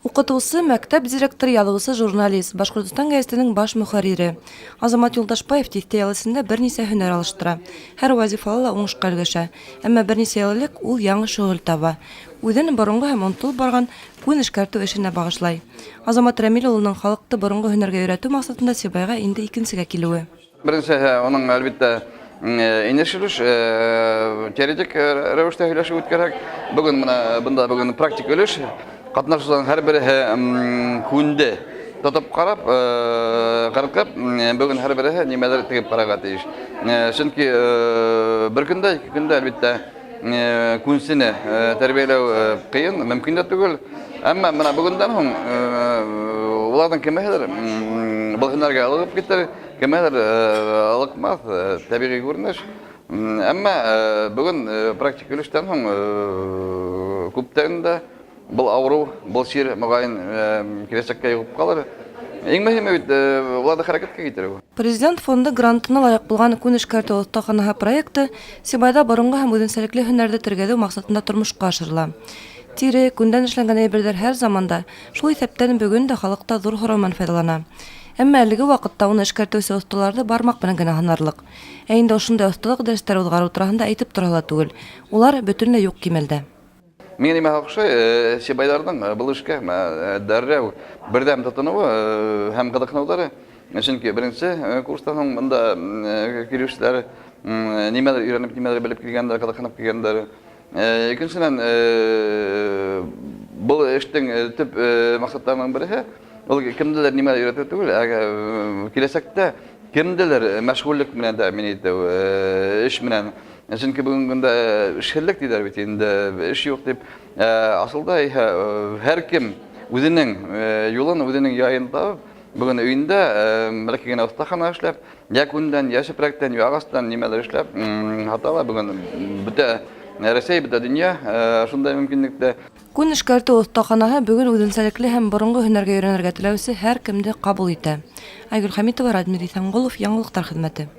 Укытыусы, мәктәп директоры, язучы, журналист, Башкортостан гәзитенең баш мөхәррире. Азамат Юлдашбаев тиҫтә ел эсендә бернисә һөнәр алыштыра. Һәр вазифала ла уңышка өлгәшә. Әмма берничә ел элек ул яңа шөгыль таба. Үзен борынгы һәм онытылып барган күн эшкәртү эшенә багышлай. Азамат Рәмил улының халыкты борынгы һөнәргә өйрәтү максатында Сибайга инде икенчегә килүе. Беренчеһе, уның, әлбиттә, инеш өлеш, теоретик рәвештә һөйләшеп үткәрәк. Бүген менә бында бүген практик өлеш. Катнашучыларның һәрбереһе күнде тотып карап, кыркып, бүген һәрбереһе нимәдер тегеп карарга тиеш. Чөнки бер көндә, ике көндә, әлбиттә, күнсене тәрбияләү кыен, мөмкин дә түгел. Әмма менә бүгендән һуң уларның кемеһедер был һөнәргә ылыгып китер, кемеһедер ылыкмас, табигый күренеш. Әмма бүген практик өлештән һуң күптән дә Был авыру, был чир, мөгаен, киләчәккә йогып калыр. Иң мөһиме бит уларны хәрәкәткә китерү. Президент фонды грантына лаек булган күн эшкәртү остаханаһы проекты Сибайда борынгы һәм үзенчәлекле һөнәрне тергезү максатында тормышка ашырыла. Тире, күндән эшләнгән әйберләр һәр заманда, шул исәптән бүген дә халыкта зур һорау белән файдалана. Әмма әлеге вакытта уны эшкәртүче осталарны бармак белән генә санарлык. Ә инде ошындай осталык дәресләре узгару тураһында әйтеп торасы ла түгел, улар бөтенләй юк кимәлдә. Миңа нимә охшый, Сибайларның был эшкә дәррәү бердәм тотынуы һәм кызыксынулары. Чөнки беренче курстан соң монда килүчеләр нимәдер өйрәнеп, нимәдер белеп килгәндер, кызыксынып килгәндер. Икенчедән, был эштең төп максатларының береһе, ул кемдедер нимәдер өйрәтү түгел, ә киләчәктә кемдедер мәшгульлек белән тәэмин итү, эш белән. Чөнки бүгенге көндә эшһезлек диләр бит инде, эш юк дип. Асылда иһә һәркем үзенең юлын, үзенең яен табып, бүген өендә бәлки генә остахана эшләп, я күндән, я чепрәктән, я агачтан нимәдер эшләп һата ала. Бүген бөтә Рәсәй, бөтә дөнья шундай мөмкинлектә. Күн эшкәртү остаханаһы бүген үзенчәлекле һәм борынгы һөнәргә өйрәнергә теләүче һәркемне кабул итә. Айгөл Хәмитова, Радмир Исәнголов, Яңалыктар хезмәте.